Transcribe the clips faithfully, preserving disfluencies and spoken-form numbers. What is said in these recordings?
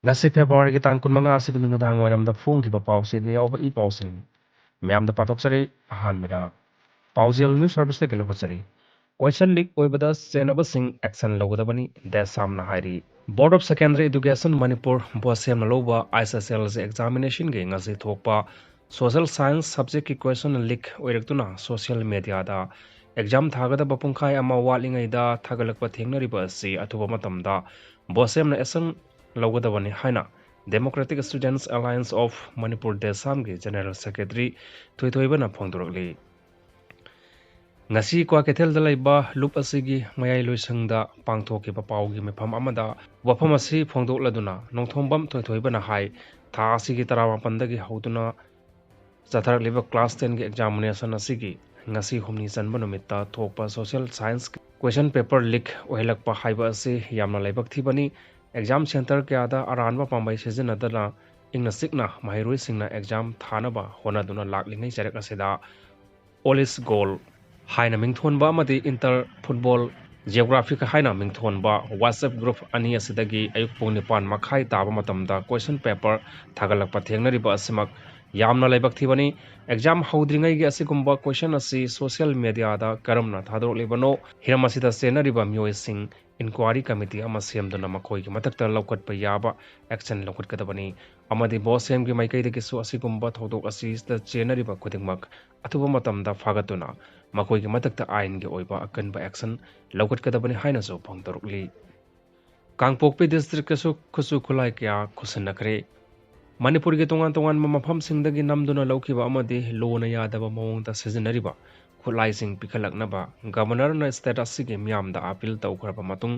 ꯉꯁꯤ ꯐꯦꯕ꯭ꯔꯨꯋꯥꯔꯤꯒꯤ ꯇꯥꯡ ꯀꯨꯟꯃꯉꯥ ꯑꯁꯤꯒꯤ ꯅꯨꯃꯤꯗꯥꯡ ꯋꯥꯏꯔꯝꯗ ꯐꯣꯡꯈꯤꯕ ꯄꯥꯎꯆꯦꯗ ꯌꯥꯎꯕ ꯏ ꯄꯥꯎꯁꯤꯡ ꯃꯌꯥꯝꯗ ꯄꯥꯊꯣꯛꯆꯔꯤ꯫ ꯑꯍꯥꯟꯕꯗ ꯄꯥꯎꯖꯦꯜ ꯅ꯭ꯌꯨꯁ ꯁꯔꯚꯤꯁꯇꯒꯤ ꯂꯧꯈꯠꯆꯔꯤ꯫ ꯀꯣꯏꯁꯟ ꯂꯤꯛ ꯑꯣꯏꯕꯗ ꯆꯦꯟꯅꯕꯁꯤꯡ ꯑꯦꯛꯁꯟ ꯂꯧꯒꯗꯕꯅꯤ, ꯗꯦꯁꯥꯝꯅ ꯍꯥꯏꯔꯤ꯫ Board of Secondary Education Manipur, ꯕꯣꯁꯦꯝꯅ ꯂꯧꯕ ꯑꯥꯏꯁ ꯑꯦꯁ ꯑꯦꯜ ꯁꯤ ꯑꯦꯛꯖꯥꯃꯤꯅꯦꯁꯟꯒꯤ ꯉꯁꯤ ꯊꯣꯛꯄ ꯁꯣꯁꯤꯌꯦꯜ ꯁꯥꯏꯟꯁ ꯁꯕꯖꯦꯛꯀꯤ ꯀꯣꯏꯁꯟ ꯂꯤꯛ ꯑꯣꯏꯔꯛꯇꯨꯅ ꯁꯣꯁꯤꯌꯦꯜ ꯃꯦꯗꯤꯌꯥꯗ ꯑꯦꯛꯖꯥꯝ ꯊꯥꯒꯗꯕ ꯄꯨꯡꯈꯥꯏ ꯑꯃ ꯋꯥꯠꯂꯤꯉꯩꯗ ꯊꯥꯒꯠꯂꯛꯄ ꯊꯦꯡꯅꯔꯤꯕ ꯑꯁꯤ ꯑꯊꯨꯕ ꯃꯇꯝꯗ ꯕꯣꯁꯦꯝꯅ ꯑꯦꯛꯁꯟ ꯂꯧꯒꯗꯕꯅꯤ ꯍꯥꯏꯅ Democratic Students Alliance of Manipur, ꯗꯦꯁꯥꯝꯒꯤ ꯖꯦꯅꯔꯦꯜ ꯁꯦꯀ꯭ꯔꯦꯇꯔꯤ ꯊꯣꯏꯊꯣꯏꯕꯅ ꯐꯣꯡꯗꯣꯔꯛꯂꯤ꯫ ꯉꯁꯤ ꯀ꯭ꯋꯥꯀꯩꯊꯦꯜꯗ ꯂꯩꯕ ꯂꯨꯞ ꯑꯁꯤꯒꯤ ꯃꯌꯥꯏ ꯂꯣꯏꯁꯪꯗ ꯄꯥꯡꯊꯣꯛꯈꯤꯕ ꯄꯥꯎꯒꯤ ꯃꯤꯐꯝ ꯑꯃꯗ ꯋꯥꯐꯝ ꯑꯁꯤ ꯐꯣꯡꯗꯣꯛꯂꯗꯨꯅ ꯅꯣꯡꯊꯣꯝꯕꯝ ꯊꯣꯏꯊꯣꯏꯕꯅ ꯍꯥꯏ, ꯊꯥ ꯑꯁꯤꯒꯤ ꯇꯔꯥꯃꯥꯄꯟꯗꯒꯤ ꯍꯧꯗꯨꯅ ꯆꯠꯊꯔꯛꯂꯤꯕ ꯀ꯭ꯂꯥꯁ ꯇꯦꯟꯒꯤ ꯑꯦꯛꯖꯥꯃꯤꯅꯦꯁꯟ ꯑꯁꯤꯒꯤ ꯉꯁꯤ ꯍꯨꯝꯅꯤ ꯆꯟꯕ ꯅꯨꯃꯤꯠꯇ ꯊꯣꯛꯄ ꯁꯣꯁꯤꯌꯦꯜ ꯁꯥꯏꯟꯁ ꯀꯣꯏꯁꯟ ꯄꯦꯄꯔ ꯂꯤꯛ ꯑꯣꯏꯍꯜꯂꯛꯄ ꯍꯥꯏꯕ ꯑꯁꯤ ꯌꯥꯝꯅ ꯂꯥꯏꯕꯛ ꯊꯤꯕꯅꯤ꯫ ꯑꯦꯛꯖꯥꯝ ꯁꯦꯟꯇꯔ ꯀꯌꯥꯗ ꯑꯔꯥꯟꯕ ꯄꯥꯝꯕꯩ ꯁꯤꯖꯤꯟꯅꯗꯅ ꯏꯪꯅ ꯆꯤꯛꯅ ꯃꯍꯩꯔꯣꯏꯁꯤꯡꯅ ꯑꯦꯛꯖꯥꯝ ꯊꯥꯅꯕ ꯍꯣꯠꯅꯗꯨꯅ ꯂꯥꯛꯂꯤꯉꯩ ꯆꯩꯔꯛ ꯑꯁꯤꯗ ꯑꯣꯜ ꯏꯁ ꯒꯣꯜ ꯍꯥꯏꯅ ꯃꯤꯡꯊꯣꯟꯕ ꯑꯃꯗꯤ ꯏꯟꯇꯔ ꯐꯨꯠꯕꯣꯜ ꯖꯤꯑꯣꯒ꯭ꯔꯥꯐꯤꯛ ꯍꯥꯏꯅ ꯃꯤꯡꯊꯣꯟꯕ WhatsApp ꯒ꯭ꯔꯨꯞ ꯑꯅꯤ ꯑꯁꯤꯗꯒꯤ ꯑꯌꯨꯛ ꯄꯨꯡ ꯅꯤꯄꯥꯟ ꯃꯈꯥꯏ ꯇꯥꯕ ꯃꯇꯝꯗ ꯀꯣꯏꯁꯟ ꯄꯦꯄꯔ ꯊꯥꯒꯠꯂꯛꯄ ꯊꯦꯡꯅꯔꯤꯕ ꯑꯁꯤꯃꯛ ꯌꯥꯝꯅ ꯂꯥꯏꯕꯛ ꯊꯤꯕꯅꯤ꯫ ꯑꯦꯛꯖꯥꯝ ꯍꯧꯗ꯭ꯔꯤꯉꯩꯒꯤ ꯑꯁꯤꯒꯨꯝꯕ ꯀꯣꯏꯁꯟ ꯑꯁꯤ ꯁꯣꯁꯤꯌꯦꯜ ꯃꯦꯗꯤꯌꯥꯗ ꯀꯔꯝꯅ ꯊꯥꯗꯣꯔꯛꯂꯤꯕꯅꯣ? ꯍꯤꯔꯝ ꯑꯁꯤꯗ ꯆꯦꯟꯅꯔꯤꯕ ꯃꯤꯑꯣꯏꯁꯤꯡ ꯏꯟꯀ꯭ꯋꯥꯔꯤ ꯀꯃꯤꯇꯤ ꯑꯃ ꯁꯦꯝꯗꯨꯅ ꯃꯈꯣꯏꯒꯤ ꯃꯊꯛꯇ ꯂꯧꯈꯠꯄ ꯌꯥꯕ ꯑꯦꯛꯁꯟ ꯂꯧꯈꯠꯀꯗꯕꯅꯤ ꯑꯃꯗꯤ ꯕꯣꯁꯦꯝꯒꯤ ꯃꯥꯏꯀꯩꯗꯒꯤꯁꯨ ꯑꯁꯤꯒꯨꯝꯕ ꯊꯧꯗꯣꯛ ꯑꯁꯤꯗ ꯆꯦꯟꯅꯔꯤꯕ ꯈꯨꯗꯤꯡꯃꯛ ꯑꯊꯨꯕ ꯃꯇꯝꯗ ꯐꯥꯒꯠꯇꯨꯅ ꯃꯈꯣꯏꯒꯤ ꯃꯊꯛꯇ ꯑꯥꯏꯟꯒꯤ ꯑꯣꯏꯕ ꯑꯀꯟꯕ ꯑꯦꯛꯁꯟ ꯂꯧꯈꯠꯀꯗꯕꯅꯤ ꯍꯥꯏꯅꯁꯨ ꯐꯣꯡꯗꯣꯔꯛꯂꯤ꯫ ꯀꯥꯡꯄꯣꯛꯄꯤ ꯗꯤꯁꯇ꯭ꯔꯤꯛꯇꯁꯨ ꯈꯨꯠꯁꯨ ꯈꯨꯠꯂꯥꯏ ꯀꯌꯥ ꯈꯨꯠꯁꯤꯟꯅꯈ꯭ꯔꯦ꯫ ꯃꯅꯤꯄꯨꯔꯒꯤ ꯇꯣꯉꯥꯟ ꯇꯣꯉꯥꯟꯕ ꯃꯐꯝꯁꯤꯡꯗꯒꯤ ꯅꯝꯗꯨꯅ ꯂꯧꯈꯤꯕ ꯑꯃꯗꯤ ꯂꯣꯅ ꯌꯥꯗꯕ ꯃꯑꯣꯡꯗ ꯁꯤꯖꯤꯟꯅꯔꯤꯕ ꯈꯨꯠꯂꯥꯏꯁꯤꯡ ꯄꯤꯈꯠꯂꯛꯅꯕ ꯒꯕꯔꯅꯔꯅ ꯁ꯭ꯇꯦꯠ ꯑꯁꯤꯒꯤ ꯃꯤꯌꯥꯝꯗ ꯑꯥꯄꯤꯜ ꯇꯧꯈ꯭ꯔꯕ ꯃꯇꯨꯡ,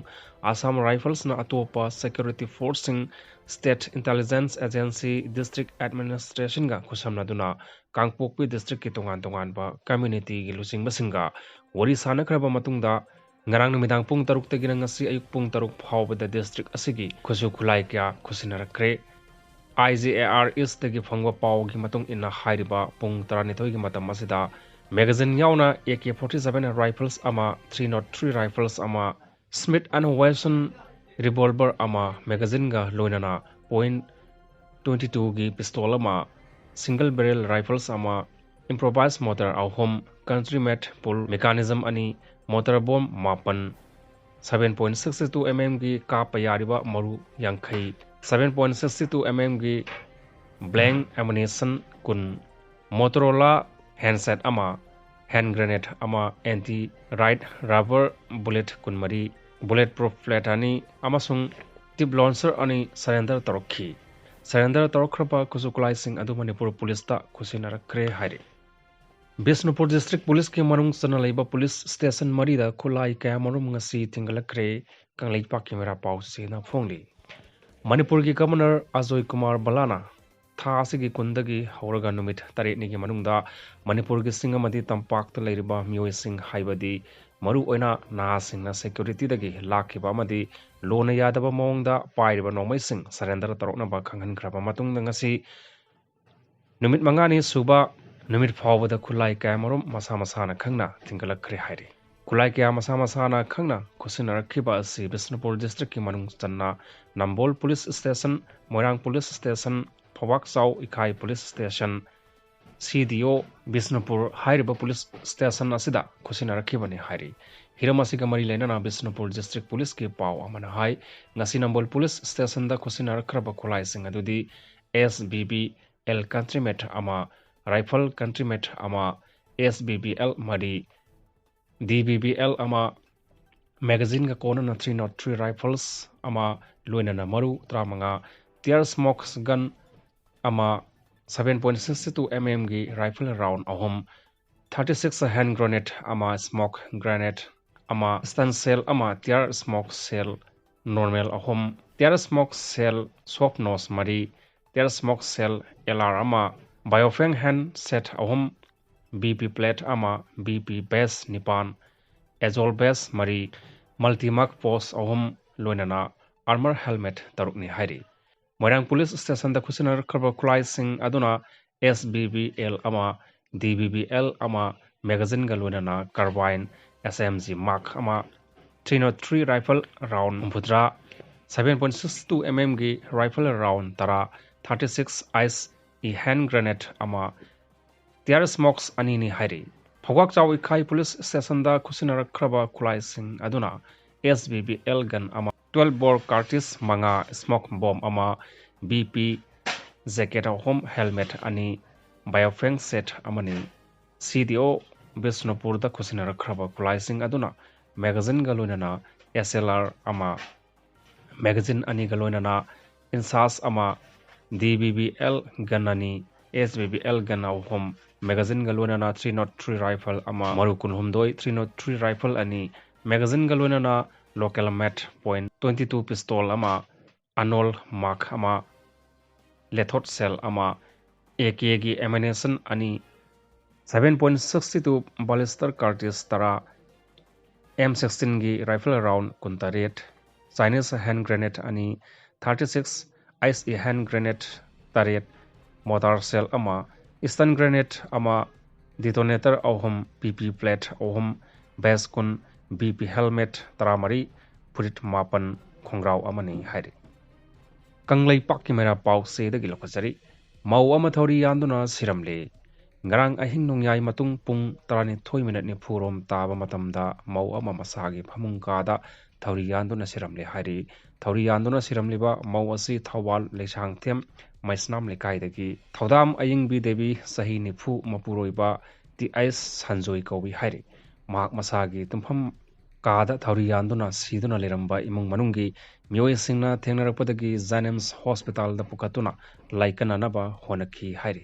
ꯑꯁꯥꯝ ꯔꯥꯏꯐꯜꯁꯅ ꯑꯇꯣꯞꯄ ꯁꯦꯀ꯭ꯌꯨꯔꯤꯇꯤ ꯐꯣꯔꯁꯁꯤꯡ ꯁ꯭ꯇꯦꯠ ꯏꯟꯇꯦꯂꯤꯖꯦꯟꯁ ꯑꯦꯖꯦꯟꯁꯤ, ꯗꯤꯁꯇ꯭ꯔꯤꯛ ꯑꯦꯗꯃꯤꯅꯤꯁꯇ꯭ꯔꯦꯁꯟꯒ ꯈꯨꯠꯁꯝꯅꯗꯨꯅ ꯀꯥꯡꯄꯣꯛꯄꯤ ꯗꯤꯁꯇ꯭ꯔꯤꯛꯀꯤ ꯇꯣꯉꯥꯟ ꯇꯣꯉꯥꯟꯕ ꯀꯝꯃ꯭ꯌꯨꯅꯤꯇꯤꯒꯤ ꯂꯨꯆꯤꯡꯕꯁꯤꯡꯒ ꯋꯥꯔꯤ ꯁꯥꯅꯈ꯭ꯔꯕ ꯃꯇꯨꯡꯗ, ꯉꯔꯥꯡ ꯅꯨꯃꯤꯗꯥꯡ ꯄꯨꯡ ꯇꯔꯨꯛꯇꯒꯤꯅ ꯉꯁꯤ ꯑꯌꯨꯛ ꯄꯨꯡ ꯇꯔꯨꯛ ꯐꯥꯎꯕꯗ ꯗꯤꯁꯇ꯭ꯔꯤꯛ ꯑꯁꯤꯒꯤ ꯈꯨꯠꯁꯨ ꯈꯨꯠꯂꯥꯏ ꯀꯌꯥ ꯈꯨꯠꯁꯤꯟꯅꯔꯛꯈ꯭ꯔꯦ꯫ ꯑꯥꯏ ꯖꯤ ꯑꯦ ꯑꯥꯔ ꯏꯁꯇꯒꯤ ꯐꯪꯕ ꯄꯥꯎꯒꯤ ꯃꯇꯨꯡ ꯏꯟꯅ, ꯍꯥꯏꯔꯤꯕ ꯄꯨꯡ ꯇꯔꯥꯅꯤꯊꯣꯏꯒꯤ ꯃꯇꯝ ꯑꯁꯤꯗ ꯃꯦꯒꯥꯖꯤꯟ ꯌꯥꯎꯅ A K forty seven rifles ꯑꯃ, ꯊ꯭ꯔꯤ ꯅꯣꯠ ꯊ꯭ꯔꯤ ꯔꯥꯏꯐꯜꯁ ꯑꯃ, ꯁ꯭ꯃꯤꯠ ꯑꯦꯟ ꯋꯦꯁꯟ revolver ꯑꯃ, magazineꯒ ꯂꯣꯏꯅꯅ point twenty twoꯒꯤ pistol ꯑꯃ, single barrel rifles ꯑꯃ, improvised mortar ꯑꯍꯨꯝ, country made pull mechanism ꯑꯅꯤ, mortar bomb ꯃꯥꯄꯟ, seven point six two mmꯒꯤ ꯀꯥꯞꯄ ꯌꯥꯔꯤꯕ ꯃꯔꯨ ꯌꯥꯡꯈꯩ, seven point six two mmꯒꯤ blank ammunition ꯀꯨꯟ, Motorola handset ꯑꯃ, hand grenade ꯑꯃ, anti riot rubber bullet ꯀꯨꯟꯃꯔꯤ, bullet proof plate ꯑꯅꯤ ꯑꯃꯁꯨꯡ tip launcher ꯑꯅꯤ surrender ꯇꯧꯔꯛꯈꯤ꯫ Surrender ꯇꯧꯔꯛꯈ꯭ꯔꯕ ꯈꯨꯠꯁꯨ ꯈꯨꯠꯂꯥꯏꯁꯤꯡ ꯑꯗꯨ ꯃꯅꯤꯄꯨꯔ ꯄꯨꯂꯤꯁꯇ ꯈꯨꯠꯁꯤꯟꯅꯔꯛꯈ꯭ꯔꯦ ꯍꯥꯏꯔꯤ꯫ ꯕꯤꯁꯅꯨꯄꯨꯔ district ꯄꯨꯂꯤꯁꯀꯤ ꯃꯅꯨꯡ ꯆꯟꯅ ꯂꯩꯕ ꯄꯨꯂꯤꯁ station ꯃꯔꯤꯗ ꯈꯨꯠꯂꯥꯏ ꯀꯌꯥꯃꯔꯨꯝ ꯉꯁꯤ ꯊꯤꯡꯒꯠꯂꯛꯈ꯭ꯔꯦ꯫ ꯀꯪꯂꯩꯄꯥꯛꯀꯤ ꯃꯩꯔꯥ ꯄꯥꯎꯆꯦꯅ ꯐꯣꯡꯂꯤ꯫ ꯃꯅꯤꯄꯨꯔꯒꯤ Governor ꯑꯖꯣꯏ ꯀꯨꯃꯥꯔ ꯕꯂꯥꯅ ꯊꯥ ꯑꯁꯤꯒꯤ ꯀꯨꯟꯗꯒꯤ ꯍꯧꯔꯒ ꯅꯨꯃꯤꯠ ꯇꯔꯦꯠꯅꯤꯒꯤ ꯃꯅꯨꯡꯗ ꯃꯅꯤꯄꯨꯔꯒꯤ ꯆꯤꯡ ꯑꯃꯗꯤ ꯇꯝꯄꯥꯛꯇ ꯂꯩꯔꯤꯕ ꯃꯤꯑꯣꯏꯁꯤꯡ, ꯍꯥꯏꯕꯗꯤ ꯃꯔꯨꯑꯣꯏꯅ ꯅꯍꯥꯁꯤꯡꯅ securityꯗꯒꯤ ꯂꯥꯛꯈꯤꯕ ꯑꯃꯗꯤ ꯂꯣꯅ ꯌꯥꯗꯕ ꯃꯑꯣꯡꯗ ꯄꯥꯏꯔꯤꯕ ꯅꯣꯡꯃꯩꯁꯤꯡ surrender ꯇꯧꯔꯛꯅꯕ ꯈꯪꯍꯟꯈ꯭ꯔꯕ ꯃꯇꯨꯡꯗ ꯉꯁꯤ ꯅꯨꯃꯤꯠ ꯃꯉꯥꯅꯤ ꯁꯨꯕ ꯅꯨꯃꯤꯠ ꯐꯥꯎꯕꯗ ꯈꯨꯠꯂꯥꯏ ꯀꯌꯥꯃꯔꯨꯝ ꯃꯁꯥ ꯃꯁꯥꯅ ꯈꯪꯅ ꯊꯤꯡꯒꯠꯂꯛꯈ꯭ꯔꯦ ꯍꯥꯏꯔꯤ꯫ ꯈꯨꯠꯂꯥꯏ ꯀꯌꯥ ꯃꯁꯥ ꯃꯁꯥꯅ ꯈꯪꯅ ꯈꯨꯠꯁꯤꯟꯅꯔꯛꯈꯤꯕ ꯑꯁꯤ ꯕꯤꯁꯅꯨꯄꯨꯔ districtꯀꯤ ꯃꯅꯨꯡ ꯆꯟꯅ ꯅꯝꯕꯣꯜ police station, ꯃꯣꯏꯔꯥꯡ police station, ꯐꯧꯕꯥꯛꯆꯥꯎ ꯏꯀꯥꯏ police station, CDO ꯕꯤꯁꯅꯨꯄꯨꯔ ꯍꯥꯏꯔꯤꯕ police station ꯑꯁꯤꯗ ꯈꯨꯠꯁꯤꯟꯅꯔꯛꯈꯤꯕꯅꯤ ꯍꯥꯏꯔꯤ꯫ ꯍꯤꯔꯝ ꯑꯁꯤꯒ ꯃꯔꯤ ꯂꯩꯅꯅ ꯕꯤꯁꯅꯨꯄꯨꯔ district ꯄꯨꯂꯤꯁꯀꯤ ꯄꯥꯎ ꯑꯃꯅ ꯍꯥꯏ, ꯉꯁꯤ ꯅꯝꯕꯣꯜ police stationꯗ ꯈꯨꯠꯁꯤꯟꯅꯔꯛꯈ꯭ꯔꯕ ꯈꯨꯠꯂꯥꯏꯁꯤꯡ ꯑꯗꯨꯗꯤ SBBL country made ꯑꯃ, rifle country made ꯑꯃ, SBBL ꯃꯔꯤ, DBBL ꯑꯃ, magazineꯒ ꯀꯣꯟꯅꯅ three nought three rifles ꯑꯃ, ꯂꯣꯏꯅꯅ ꯃꯔꯨ ꯇꯔꯥꯃꯉꯥ, tear smokes gun ꯑꯃ, seven point six two mmꯒꯤ rifle round ꯑꯍꯨꯝ, thirty six hand grenade ꯑꯃ, smoke grenade ꯑꯃ, stun shell ꯑꯃ, tear smoke shell normal ꯑꯍꯨꯝ, tear smoke shell soft nose ꯃꯔꯤ, tear smoke shell LR ꯑꯃ, Baofeng handset ꯑꯍꯨꯝ, BP plate ꯑꯃ, BP vest ꯅꯤꯄꯥꯟ, AZOL vest ꯃꯔꯤ, multi-mark pouch ꯑꯍꯨꯝ, ꯂꯣꯏꯅꯅ armor helmet ꯇꯔꯨꯛꯅꯤ ꯍꯥꯏꯔꯤ꯫ ꯃꯣꯏꯔꯥꯡ police stationꯗ ꯈꯨꯠꯁꯤꯟꯅꯔꯛꯈ꯭ꯔꯕ ꯈꯨꯠꯂꯥꯏꯁꯤꯡ ꯑꯗꯨꯅ SBBL ꯑꯃ, DBBL ꯑꯃ, magazineꯒ ꯂꯣꯏꯅꯅ carbine, SMG Mark ꯑꯃ, three nought three rifle round ꯍꯨꯝꯐꯨꯇꯔꯥ, seven point six two mm ꯒꯤ rifle round ꯇꯔꯥ, thirty six ICE ꯒꯤ hand grenade ꯑꯃ, tear smokes ꯑꯅꯤꯅꯤ ꯍꯥꯏꯔꯤ꯫ ꯐꯧꯒꯥꯛ ꯆꯥꯎ ꯏꯈꯥꯏ police station ꯗ ꯈꯨꯠꯁꯤꯟꯅꯔꯛꯈ꯭ꯔꯕ ꯈꯨꯠꯂꯥꯏꯁꯤꯡ ꯑꯗꯨꯅ S B B L gun ꯑꯃ, twelve bore cartridge ꯃꯉꯥ, smoke bomb ꯑꯃ, B P jacket ꯑꯍꯨꯝ, helmet ꯑꯅꯤ, biofang set ꯑꯃꯅꯤ꯫ C D O ꯕꯤꯁꯅꯨꯄꯨꯔꯗ ꯈꯨꯠꯁꯤꯟꯅꯔꯛꯈ꯭ꯔꯕ ꯈꯨꯠꯂꯥꯏꯁꯤꯡ ꯑꯗꯨꯅ magazine ꯒ ꯂꯣꯏꯅꯅ S L R ꯑꯃ, magazine ꯑꯅꯤꯒ ꯂꯣꯏꯅꯅ INSAS ꯑꯃ, D B B L gun ꯑꯅꯤ, S B B L gun ꯑꯍꯨꯝ, magazine ꯒ ꯂꯣꯏꯅꯅ three nought three rifle ꯑꯃ, ꯃꯔꯨ ꯀꯨꯟꯍꯨꯝꯗꯣꯏ three nought three rifle ꯑꯅꯤ, magazine ꯒ ꯂꯣꯏꯅꯅ local made point twenty two pistol ꯑꯃ, Arnold Mark ꯑꯃ, lethal shell ꯑꯃ, A K ꯒꯤ ammunition ꯑꯅꯤ, seven point six two ballistic cartridge ꯇꯔꯥ, M sixteen ꯒꯤ rifle round ꯀꯨꯟꯇꯔꯦꯠ, Chinese hand grenade ꯑꯅꯤ, thirty six ICE hand grenade ꯇꯔꯦꯠ, mortar shell ꯑꯃ, stun grenade ꯑꯃ, detonator ꯑꯍꯨꯝ, P P plate ꯑꯍꯨꯝ, vest ꯀꯨꯟ, B P helmet ꯇꯔꯥꯃꯔꯤ, ꯐꯨꯔꯤꯠ ꯃꯥꯄꯟ, ꯈꯣꯡꯒ꯭ꯔꯥꯎ ꯑꯃꯅꯤ ꯍꯥꯏꯔꯤ꯫ ꯀꯪꯂꯩꯄꯥꯛꯀꯤ ꯃꯩꯔꯥ ꯄꯥꯎꯆꯦꯗꯒꯤ ꯂꯧꯈꯠꯆꯔꯤ꯫ ꯃꯧ ꯑꯃ ꯊꯧꯔꯤ ꯌꯥꯟꯗꯨꯅ ꯁꯤꯔꯝꯂꯦ꯫ ꯉꯔꯥꯡ ꯑꯍꯤꯡ ꯅꯣꯡꯌꯥꯏ ꯃꯇꯨꯡ ꯄꯨꯡ ꯇꯔꯥꯅꯤꯊꯣꯏ ꯃꯤꯅꯠ ꯅꯤꯐꯨ ꯔꯣꯝ ꯇꯥꯕ ꯃꯇꯝꯗ ꯃꯧ ꯑꯃ ꯃꯁꯥꯒꯤ ꯐꯃꯨꯡ ꯀꯥꯗ ꯊꯧꯔꯤ ꯌꯥꯟꯗꯨꯅ ꯁꯤꯔꯝꯂꯦ ꯍꯥꯏꯔꯤ꯫ ꯊꯧꯔꯤ ꯌꯥꯟꯗꯨꯅ ꯁꯤꯔꯝꯂꯤꯕ ꯃꯧ ꯑꯁꯤ ꯊꯧꯕꯥꯜ ꯂꯩꯁꯥꯡꯊꯦꯝ ꯃꯩꯁꯅꯥꯝ ꯂꯩꯀꯥꯏꯗꯒꯤ ꯊꯧꯗꯥꯝ ꯑꯌꯤꯡꯕꯤ ꯗꯦꯕꯤ ꯆꯍꯤ ꯅꯤꯐꯨ ꯃꯄꯨꯔꯣꯏꯕ T S ꯁꯟꯖꯣꯏ ꯀꯧꯏ ꯍꯥꯏꯔꯤ꯫ ꯃꯍꯥꯛ ꯃꯁꯥꯒꯤ ꯇꯨꯝꯐꯝ ꯀꯥꯗ ꯊꯧꯔꯤ ꯌꯥꯟꯗꯨꯅ ꯁꯤꯗꯨꯅ ꯂꯩꯔꯝꯕ ꯏꯃꯨꯡ ꯃꯅꯨꯡꯒꯤ ꯃꯤꯑꯣꯏꯁꯤꯡꯅ ꯊꯦꯡꯅꯔꯛꯄꯗꯒꯤ JNIMS hospital ꯗ ꯄꯨꯈꯠꯇꯨꯅ ꯂꯥꯏꯀꯠꯅꯅꯕ ꯍꯣꯠꯅꯈꯤ ꯍꯥꯏꯔꯤ꯫